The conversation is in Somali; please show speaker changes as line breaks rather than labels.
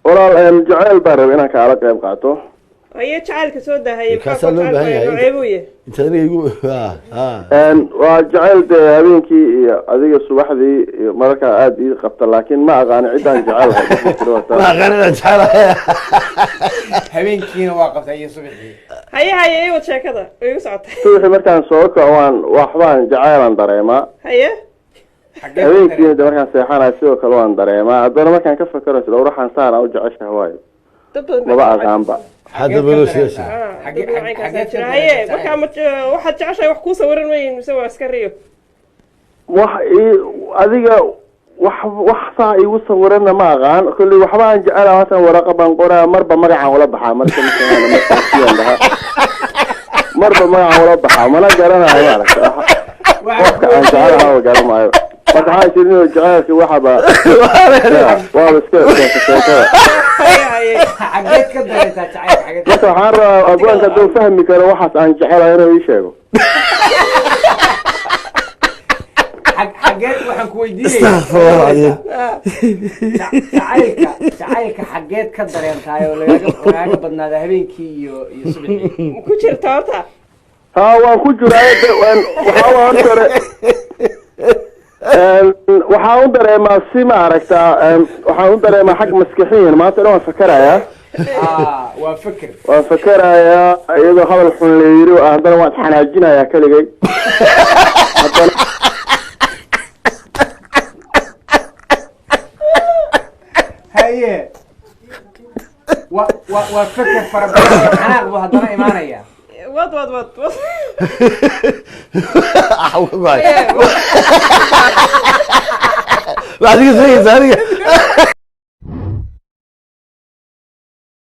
Walaal, jacayl baan rabay inaan kaala qayb qaato.
Aye, jacaylka soo daahayay.
Kaasaa loo baahan yahay.
Noceebuu yahay?
Inta aniga igu ha.
Waa jacayl dee habeenkii iyo adiga subaxdii iyo mararkaa aada ii qabta, laakiin ma aqaani ciddaan jecelahay.
Ma aqaan inaan jecelahay.
Habeenkiina waa qabtaa iyo subaxii.
Haye haye, ii wad sheekada, way igu socotay.
Subaxii markaan soo kaco waan waxbaan jacaylaan dareemaa.
Haye.
Xaggee ku
Habeenkiina de markaan seexanayo sidoo kale waan dareemaa. Haddana markaan ka fakero sida waxaan saana u jeceshahay waayo.
Dad badan baa
Maba
jecel.
aqaanba.
Hadda baloo siyaasi.
Ah, dad noocankaasaa
xaggee
jira.
ka
Haye.
dareemtaa?
Markaa ma waxaad jeceshahay wax kuu sawiran mayin mise waa iska riyo?
Wax ii adiga wax saa iigu sawiranna ma aqaan. Kolley waxba aan jecelahay haatan waraqa baan qoraa, marba magacaan ula baxaa, marka markaan dhahaa marba magacaan ula baxaa, mana garanayo. Maaragta, qofka aan jecelahay ma garanaayo. Marka waxaa jirin inuu jacaylki waxaba waaba iska sheekada.
Haye haye.
Xageed ka dareentaa jacaylka, xageed?
Marka waxaan rabaa abwaanka hadduu fahmi karo waxaas aan jecelahay inuu ii sheego.
Xageed waxaan ku weydiinaya.
Astaghfirullah alazim.
Jacaylka xageed ka dareentaay oo lagaaga badnaada habeenkii iyo subaxii?
Ma ku jirta horta?
Ha, waan ku jiraa. Waxaa waa horta hore waxaan u dareemaa si ma aragtaa, waxaan u dareemaa xag maskixiyan. Maanta dhan waan fakerayaa.
Ah, waa fikir.
Waan fakerayaa iyadoo hadal xun la yiri, haddana waan isxanaajinayaa keligay haddana.
Haye, wa waa fikir fara badan, xanaaq buu haddana imaanaya.
Wad wad wad wad.
Ah, ka go'ay. Waxaad iga sheegaysaa aniga.